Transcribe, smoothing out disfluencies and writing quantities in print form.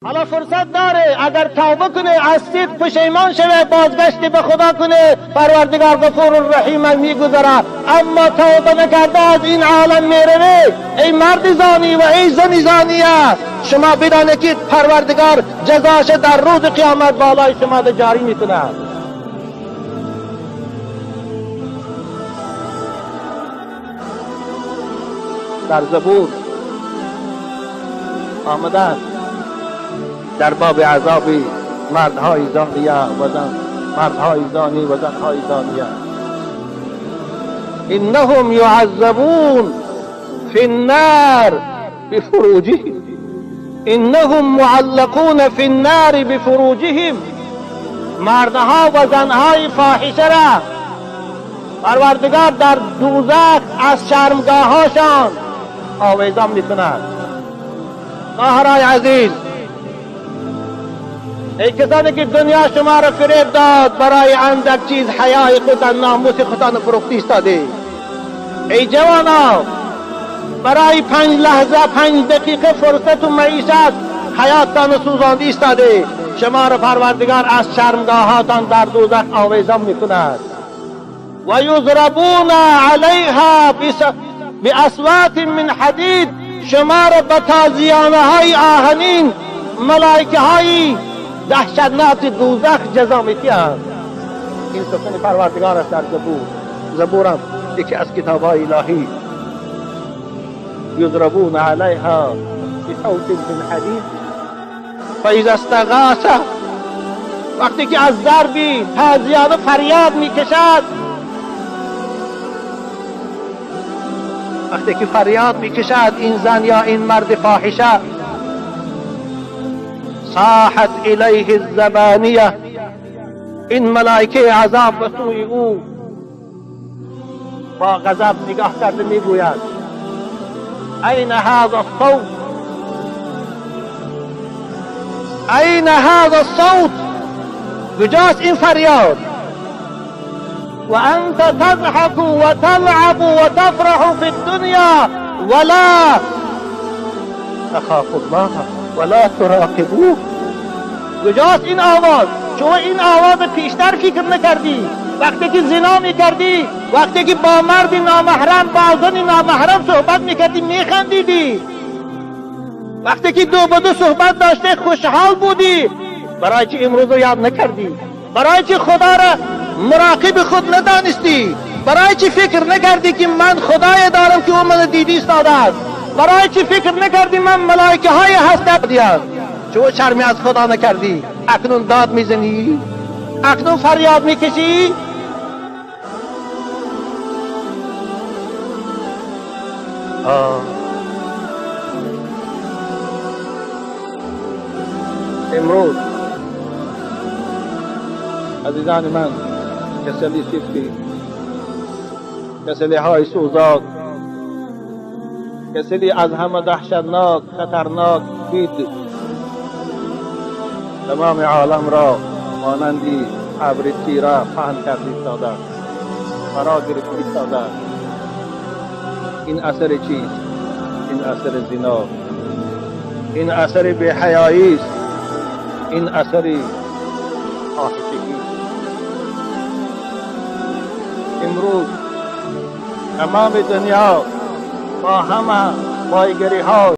حالا فرصت داره، اگر توبه کنه، از صدق پشیمان شوه، بازگشت به خدا کنه، پروردگار غفور الرحیم میگذره. اما توبه نکرده از این عالم میروه. ای مرد زانی و ای زن زانیه، شما بدانید که پروردگار جزاش در روز قیامت بالای شما جاری میکنه. در زبور آمده در باب عذاب مردهای زانیه و زن، مردهای زانی و زنهای زانیه. انهم یعذبون فی النار بفروجهم، انهم معلقون فی النار بفروجهم. مردها و زنهای فاحشه را پروردگار در دوزخ از شرمگاهاشان آویزان میکند. خواهرای عزیز، ای کسانی که دنیا شما را فریب داد، برای اندک چیز حیای خودتان، ناموس خودتان فروخته ایستاده. ای جوانا، برای 5 لحظه 5 دقیقه فرصت و معیشت حیاتتان سوزانده ایستاده. شما را پروردگار از شرمگاهاتان در دوزخ آویزان میکند. و یضربون علیها بأصوات من حدید. شما را به تازیانه های آهنین، ملائکه های دهشتناک دوزخ جزا می‌دهند. این سخن پروردگار است در زبور. زبورم یکی از کتاب‌های الهی. یضربون علیها بصوت من حدید فاذا استغاث. وقتی که از ضربی تازیانه فریاد میکشد، وقتی که فریاد میکشد این زن یا این مرد فاحشه، صاحت الیه الزبانیه، این ملائکه عذاب به سوی او با غضب نگاه کرده میگوید این هذا الصوت، این هذا الصوت، کجاست این فریاد؟ و انت تضحك و تلعب و تفرح فی الدنیا ولا تخاف الله ولا تراقبوه. کجاست این آواز؟ شما این آواز پیشتر فکر نکردی. وقتی که زنا میکردی، وقتی که با مرد نامحرم، با زن نامحرم صحبت میکردی، میخندیدی. وقتی که دو به دو صحبت داشته خوشحال بودی. برای چی امروز رو یاد نکردی؟ برای چی خدا را مراقب خود ندانستی؟ برای چی فکر نکردی که من خدای دارم که او من دیدی ایستاده است؟ برای چی فکر نکردی من ملائکه های هستم؟ چون شرمی از خدا نکردی، اکنون داد میزنی، اکنون فریاد میکشی. امروز عزیزان من، کسلی سفتی، کسلی های سوزاک، کسلی از همه دهشتناک، خطرناک دید، تمام عالم را مانندی ابر تیره پهن کرده ایستاده، فرا گرفته ایستاده. این اثر چیست؟ این اثر زنا، این اثر بی‌حیایی است، این اثر فاحشگی. امروز تمام دنیا با همه بایگری ها